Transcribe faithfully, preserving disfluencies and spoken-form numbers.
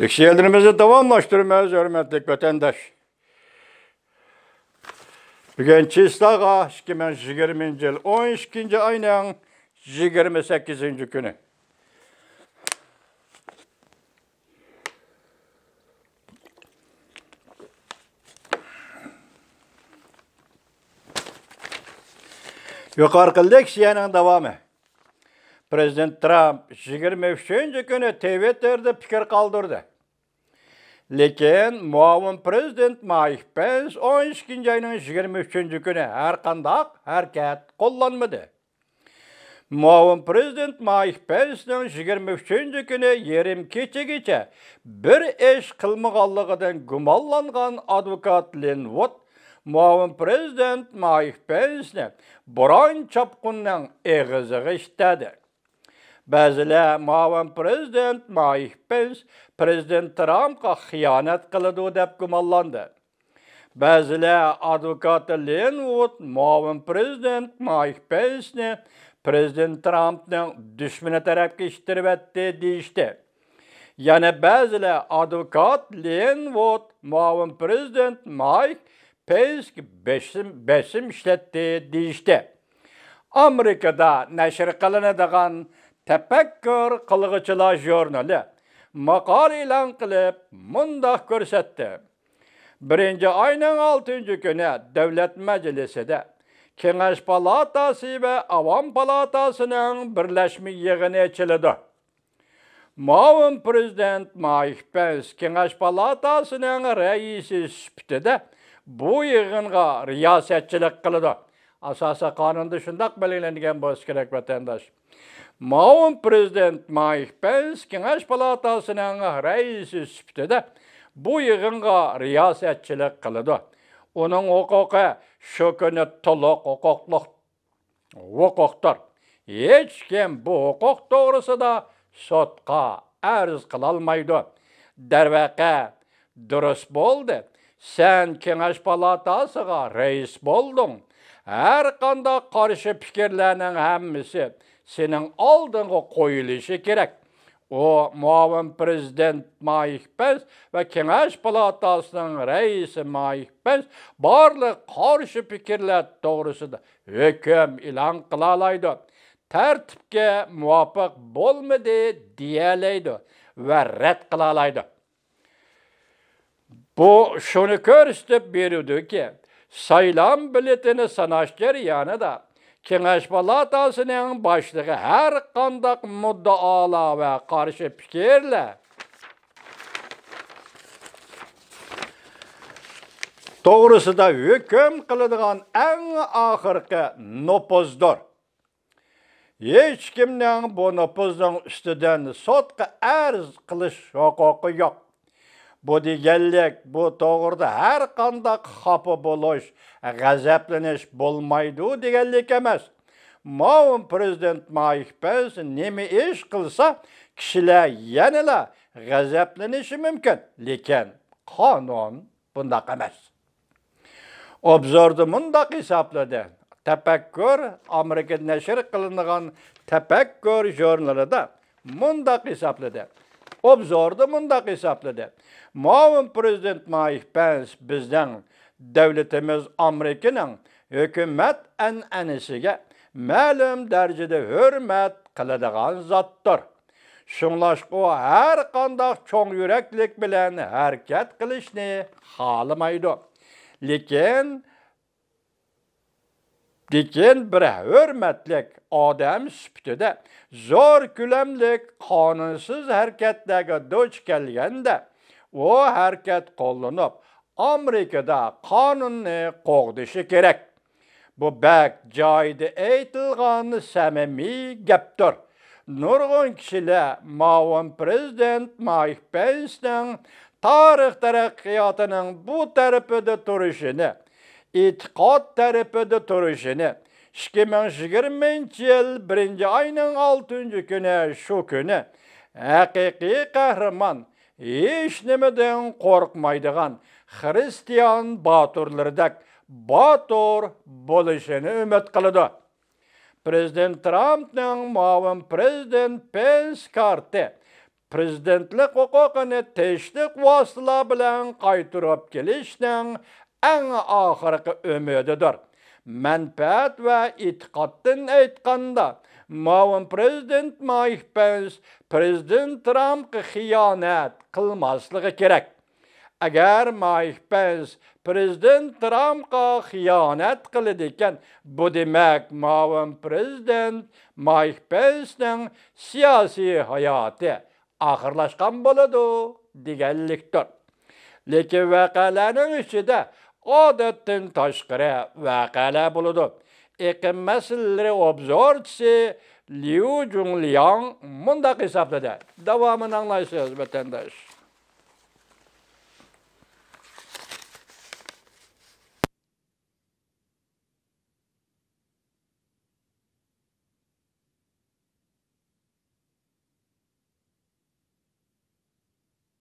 تەكشى يەرلىرىمىزنى داۋاملاشتۇرىمىز، ھۆرمەتلىك ۋەتەنداش. بۈگۈن چىسلاغا ئىككى مىڭ يىگىرمىنچى يىل ئون ئىككىنچى ئاينىڭ يىگىرمە سەككىزىنچى كۈنى. يۇقىرىقى لېكسىيەنىڭ داۋامى. پىرېزىدېنت ترامپ يىگىرمە ئۈچىنچى كۈنى تىۋىتتېردا پىكىر قالدۇردى. لېكىن مۇئاۋىن پىرېزىدېنت مايك پېنس ئون ئىككىنچى ئاينىڭ يىگىرمە ئۈچىنچى كۈنى ھەرقانداق ھەرىكەت قوللانمىدى. مۇئاۋىن پىرېزىدېنت مايك پېنسنىڭ يىگىرمە ئۈچىنچى كۈنى يېرىم كېچىگىچە بىر ئىش قىلمىغانلىقىدىن گۇمانلانغان ئادۋوكات لىن ۋۇد مۇئاۋىن پىرېزىدېنت مايك پېنسنى بوران چاپقۇننىڭ ئېغىزىغا ئىتتەردى. بەزىلەر مۇئاۋىن پىرېزىدېنت مايك پېنس پىرېزىدېنت ترامپقا خىيانەت قىلىدۇ دەپ گۇمانلاندى. بەزىلەر ئادۋوكاتى لىن ۋۇد مۇئاۋىن پىرېزىدېنت مايك پېنسنى پىرېزىدېنت ترامپنىڭ دۈشمىنى تەرەپكە ئىتتىرىۋەتتى دېيىشتى. يەنە بەزىلەر ئادۋوكات لىن ۋۇد مۇئاۋىن پىرېزىدېنت مايك پېنسكە بېسىم، بېسىم ئىشلەتتى دېيىشتى. ئامېرىكىدا نەشر قىلىنىدىغان تەپەككۇر قىلغۇچىلار ژۇرنىلى ماقالە ئېلان قىلىپ مۇنداق كۆرسەتتى. بىرىنچى ئاينىڭ ئالتىنچى كۈنى دۆلەت مەجلىسىدە كېڭەش پالاتاسى ۋە ئاۋام پالاتاسىنىڭ بىرلەشمە يىغىنى ئېچىلىدۇ. مۇئاۋىن پىرېزىدېنت مايك پېنس كېڭەش پالاتاسىنىڭ رەئىسى سۈپىتىدە بۇ يىغىنغا رىياسەتچىلىك قىلىدۇ. ئاساسىي قانۇندا شۇنداق بەلگىلەنگەن بولسا كېرەك، ۋەتەنداش. مۇئاۋىن پىرېزىدېنت مايك پېنس كېڭەش پالاتاسىنىڭ رەئىسى سۈپىتىدە بۇ يىغىنغا رىياسەتچىلىك قىلىدۇ. ئۇنىڭ ھوقۇقى شۇ كۈنى تولۇق ھوقۇقلۇق ھوقۇقتۇر. ھېچكىم بۇ ھوقۇق توغرىسىدا سوتقا ئەرز قىلالمايدۇ. دەرۋەقە، دۇرۇس بولدى. سەن كېڭەش پالاتاسىغا رەئىس بولدۇڭ. ھەر قانداق قارشى پىكىرلەرنىڭ ھەممىسى سېنىڭ ئالدىڭغا قويۇلۇشى كېرەك. ئۇ مۇئاۋىن پىرېزىدېنت مايك پېنس ۋە كېڭەش پالاتاسىنىڭ رەئىسى مايك پېنس بارلىق قارشى پىكىرلەر توغرىسىدا ھۆكۈم ئېلان قىلالايدۇ. تەرتىپكە مۇۋاپىق بولمىدى دېيەلەيدۇ ۋە رەت قىلالايدۇ. بۇ شۇنى كۆرسىتىپ بېرىدۇكى، سايلام بېلىتىنى ساناش جەريانىدا كېڭەش پالاتاسىنىڭ باشلىقى ھەر قانداق مۇددىئالار ۋە قارشى پىكىرلەر توغرىسىدا ھۆكۈم قىلىدىغان ئەڭ ئاخىرقى نوپۇزدۇر. ھېچكىمنىڭ بۇ نوپۇزنىڭ ئۈستىدىن سوتقا ئەرز قىلىش ھوقۇقى يوق. بۇ دېگەنلىك، بۇ توغرىدا ھەر قانداق خاپا بولۇش، غەزەپلىنىش بولمايدۇ دېگەنلىك ئەمەس. مۇئاۋىن پىرېزىدېنت مايك پېنس نېمە ئىش قىلسا، كىشىلەر يەنىلا غەزەپلىنىشى مۇمكىن، لېكىن قانۇن بۇنداق ئەمەس. ئوبزوردا مۇنداق ھېسابلىدى. تەپەككۇر، ئامېرىكىدا نەشر قىلىنغان تەپەككۇر ژۇرنىلىدا مۇنداق ھېسابلىدى. ئوبزوردا مۇنداق ھېسابلىدى. مۇئاۋىن پىرېزىدېنت مايك پېنس بىزنىڭ دۆلىتىمىز ئامېرىكىنىڭ ھۆكۈمەت ئەنئەنىسىگە مەلۇم دەرىجىدە ھۆرمەت قىلىدىغان زاتتۇر. شۇڭلاشقا ئۇ ھەر قانداق چوڭ يۈرەكلىك بىلەن ھەرىكەت قىلىشنى خالىمايدۇ. لېكىن، لېكىن بىر ھۆرمەتلىك ئادەم سۈپىتىدە زور كۆلەملىك قانۇنسىز ھەرىكەتلەرگە دۇچ كەلگەندە، ئۇ ھەرىكەت قوللىنىپ، ئامېرىكىدا قانۇننى قوغدىشى كېرەك. بۇ بەك جايىدا ئېيتىلغان سەمىمىي گەپتۇر. نۇرغۇن كىشىلەر مۇئاۋىن پىرېزىدېنت مايك پېنسنىڭ تارىخ تەرەققىياتىنىڭ بۇ تەرىپىدە تۇرۇشىنى، ئېتىقاد تەرىپىدە تۇرۇشىنى، ئىككى مىڭ يىگىرمىنچى يىل بىرىنچى ئاينىڭ ئالتىنچى كۈنى، شۇ كۈنى ھەقىقىي قەھرىمان، ھېچنېمىدىن قورقمايدىغان خىرىستىيان باتۇرلىرىدەك باتۇر بولۇشىنى ئۈمىد قىلىدۇ. پىرېزىدېنت ترامپنىڭ مۇئاۋىن پىرېزىدېنت پېنس كارتى پىرېزىدېنتلىق ھوقۇقىنى تېشلىق ۋاسىتىلەر بىلەن قايتۇرۇپ كېلىشنىڭ ئەڭ ئاخىرقى ئۈمىدىدۇر. مەنپەئەت ۋە ئېتىقادتىن ئېيتقاندا، مۇئاۋىن پىرېزىدېنت مايك پېنس پىرېزىدېنت ترامپقا خىيانەت قىلماسلىقى كېرەك. ئەگەر مايك پېنس پىرېزىدېنت ترامپقا خىيانەت قىلىدىكەن، بۇ دېمەك، مۇئاۋىن پىرېزىدېنت مايك پېنسنىڭ سىياسىي ھاياتى ئاخىرلاشقان بولىدۇ دېگەنلىكتۇر. لېكىن ۋەقەلەرنىڭ ئىچىدە ئادەتتىن تاشقىرى ۋەقەلەر بولىدۇ. ئېقىم مەسىلىلىرى ئوبزورچىسى ليۇ جۇڭلياڭ مۇنداق ھېسابلىدى. داۋامىنى ئاڭلايسىز، ۋەتەنداش.